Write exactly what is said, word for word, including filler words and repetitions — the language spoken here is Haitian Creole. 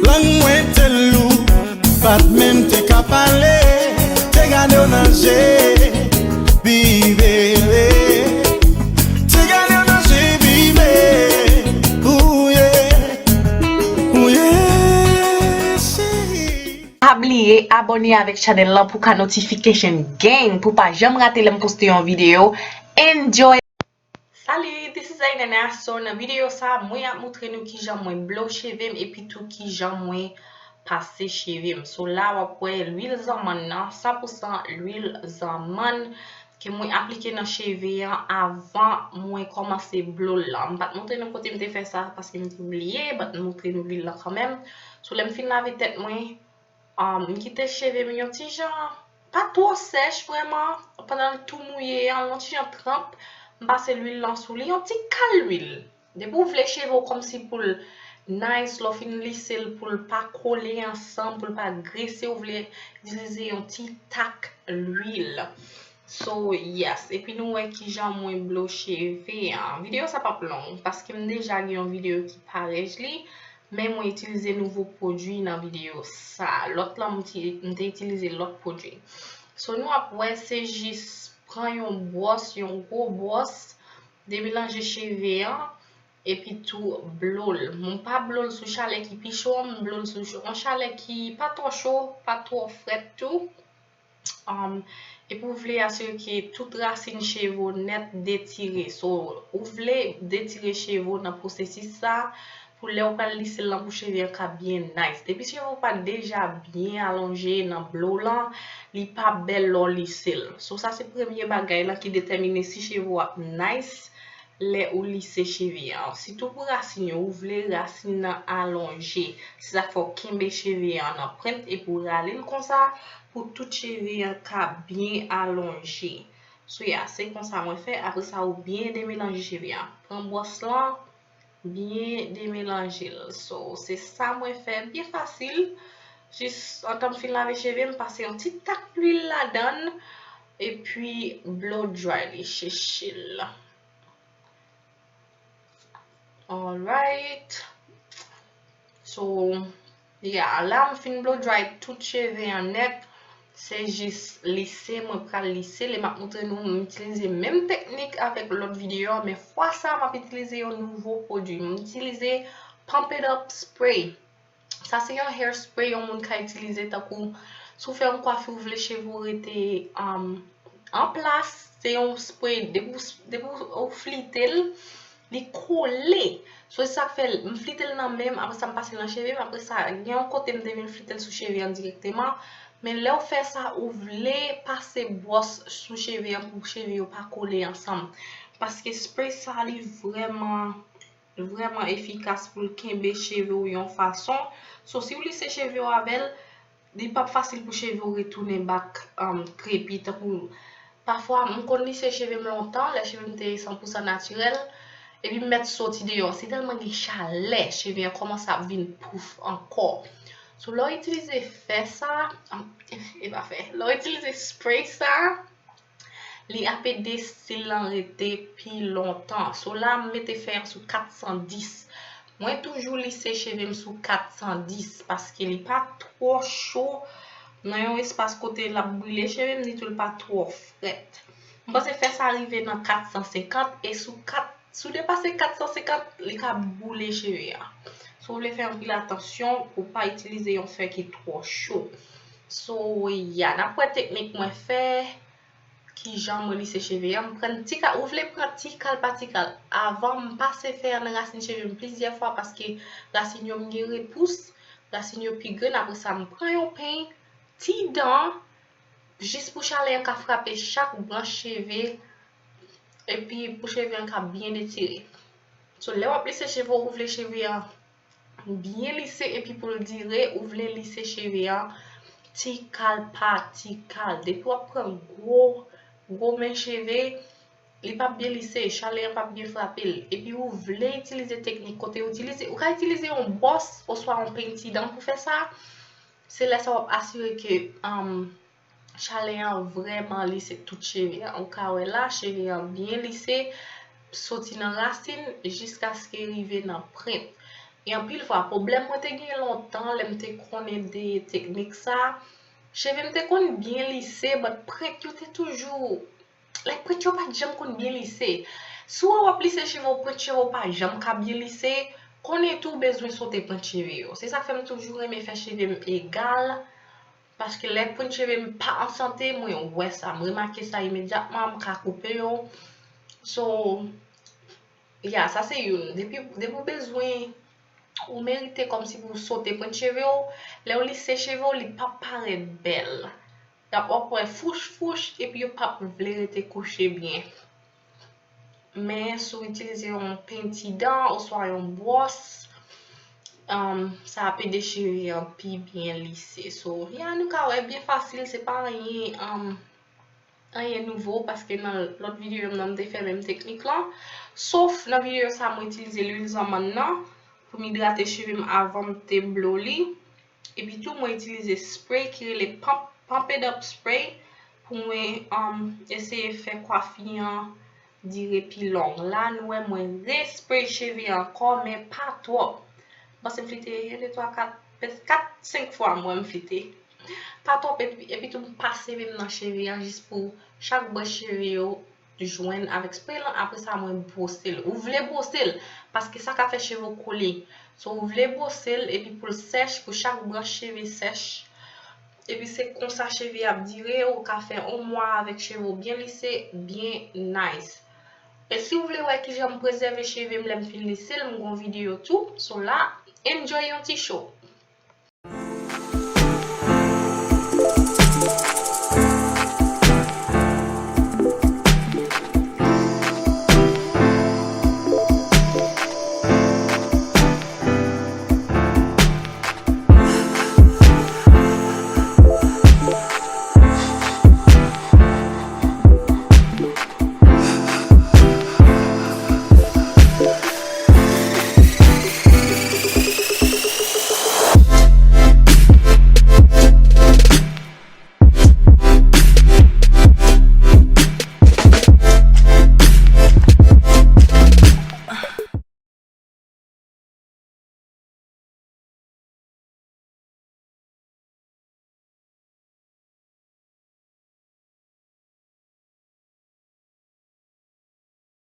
Lang mwen te lou, pa t menm te ka pale, te gade w nan je, bebe. Te gade w nan je, bebe. Ooh, yeah. Ooh, yeah, cheri. Pa bliye abòne avèk chanèl lan pou ka notification gang pou pa janm rate lè m poste yon videyo. Enjoy! Salut, this is Ainana. So, nan videyo sa, mwen ap moutre nou kijan mwen blow cheve m epi tou kijan mwen pase cheve m. So, la w ap wè lwil zanmann nan, san pou san lwil zanmann ke mwen aplike nan cheve an avan mwen kòmanse blow l lan. M pa t moutre nou kote m te fè sa paske m te bliye, but m moutre nou lwil lan kanmenm. So, lè m fin lave tèt mwen, um, m kite cheve m yon ti jan, pa twò sèch vrèman, pandan l tou mouye an, yon ti jan tranp, m pase lwil lan sou li, yon ti kal lwil. Depi w vle cheve w kòmsi pou l nice, lè w fin lise l, pou l pa kole ansanm, pou l pa grese, w vle itilize yon ti tak lwil. So, yes. Epi nou wè kijan mwen blow cheve an. Videyo sa p ap long, paske m deja gen yon videyo ki parèj li, men mwen itilize nouvo pwodui nan videyo sa. Lòt lan, m ti, m te itilize lòt pwodui. So, nou ap wè, se jis pran yon bwòs, yon gwo bwòs, demelanje cheve an, epi tou blow l. Mwen pa blow l sou chalè ki pi cho an, m blow l sou cho-, yon chalè ki pa twò cho, pa twò frèt tou. Um, epi w vle asire ke tout rasin cheve w nèt detire. So, ou vle detire cheve w nan pwosesis sa, pou lè w pral lise l lan pou cheve an ka byen nice. Depi cheve w pa deja byen alonje nan blow lan, li pa bèl lè w lise l. So, sa se premye bagay lan ki detèmine si cheve w ap nice lè ou lise cheve an. Sitou pou rasin yo, ou vle rasin nan alonje. Se sa k fè w kenbe cheve an nan pwent epi w rale l konsa pou tout cheve an ka byen alonje. So, yeah, se konsa mwen fè. Apre sa, ou byen demelanje cheve an. Pran bwòs lan, byen demelanje l. So, se sa mwen fè. Byen fasil. Jis, antan m fin lave cheve m, pase yon ti tak lwil ladan l, epi blow dry li, cheche l. Alright. So, yeah, la m fin blow dry tout cheve an nèt. Se jis lise, mwen pral lise. Lè m ap moutre nou, m itilize menm teknik avèk lòt videyo an, men fwa sa a, m ap itilize yon nouvo pwodui. M itilize Pump It Up Spray. Sa se yon hair spray yon moun ka itilize, tankou si w fè yon kwafi, ou vle cheve w rete, um, an plas, se yon spray, depi w, depi w flite l, li kole. So, se sa k fè l, m flite l nan men m, apre sa, m pase l nan cheve m, apre sa, gen yon kote m te vin flite l sou cheve an dirèkteman. Men lè w fè sa, ou vle pase bwòs sou cheve an pou cheve yo pa kole ansanm. Paske spray sa, li vrèman vrèman efikas pou l kenbe cheve w yon fason. So, si w lise cheve w avè l, li p ap fasil pou cheve w retounen back, um, krepi. Tankou, pafwa, m konn lise cheve m lontan, lè cheve m te san pou san natirèl, epi m mèt soti deyò. Se tèlman gen chalè, cheve an kòmanse ap vin pouf ankò. So, lè w itilize fè sa, um, e pa fè, lè w itilize spray sa, li ap ede stil lan rete pi lontan. So la, m mete fè an sou kat san dis. Mwen toujou lise cheve m sou kat san dis paske li pa twò cho nan yon espas kote l ap brile cheve m, ni tou l pa twò frèt. M panse fè sa rive nan kat san senkant e sou kat, si w depase kat san senkant, li ka boule cheve a. So w vle fè anpil atansyon pou w pa itilize yon fè ki twò cho. So, yeah, n ap wè teknik mwen fè. Kijan mwen lise cheve an? M pran ti kal, ou vle pran ti kal pa ti kal. Avan, m pase fè an nan rasin cheve m plizyè fwa paske rasin yo m gen repous, rasin yo pi grenn. Apre sa, m pran yon peny, ti dan, jis pou chalè an ka frape chak branch cheve, epi pou cheve an ka byen detire. So, lè w ap lise cheve w, ou vle cheve an byen lise epi pou l dire, ou vle lise cheve an ti kal pa ti kal. Depi w ap pran gwo, gwo men cheve, li p ap byen lise, chalè an p ap byen frape l. Epi ou vle itilize teknik kote ou itilize, ou ka itilize yon bwòs oswa yon peny ti dan pou fè sa. Se lè sa w ap asire ke, um, chalè an vrèman lise tout cheve an. Ou ka wè la, cheve an byen lise, soti nan rasin jiskaske rive nan pwent. E anpil fwa, pwoblèm mwen te gen lontan lè m te konnen de teknik sa, cheve m te konn byen lise, but prent yo te toujou, like, prent yo pa t janm konn byen lise. Si w wè w ap lise cheve w, prent cheve w pa janm ka byen lise, konnen tou w bezwen sote prent cheve yo. Se sa k fè m toujou renmen fè cheve m egal, paske lè prent cheve m pa an sante, mwen wè sa, m remake sa imedyatman, m ka koupe yo. So, ya, sa se youn. Depi, depi w bezwen, ou merite kòmsi pou w sote prent cheve w, lè w lise cheve w, li p ap parèt bèl. Y ap wè fouch fouch, epi yo p ap vle rete kouche byen. Men si w itilize yon penti dan oswa yon bwòs, um, sa ap ede cheve an pi byen lise. So, ya, nou ka wè byen fasil, se pa anyen, um, anyen nouvo, paske nan lòt videyo m nan, m te fè menm teknik lan. Sof nan videyo sa, mwen itilize lwil zanmann nan pou m idrate cheve m avan m te blo li. Epi tou, mwen itilize spray ki rele Pump, Pump It Up Spray pou mwen, um, eseye fè kwafi an dire pi long. La, nou wè mwen respray cheve ankò, men pa twòp. M panse m flite, yon, de, twa, kat, pètèt kat, senk fwa m wè m flite. Pa twòp, epi, epi tou m pase menm nan cheve an jis pou chak branch cheve yo jwenn avèk spray lan. Apre sa, mwen bwose l. Ou vle bwose l, paske sa ka fè cheve w kole. So, ou vle bwose l, epi pou l sèch, pou chak branch cheve sèch. Epi se konsa cheve ap dire, ou ka fè yon mwa avèk cheve w byen lise, byen nice. E si w vle wè kijan m prezève cheve m lè m fin lise l, m gon videyo tou. So la, enjoy yon ti show.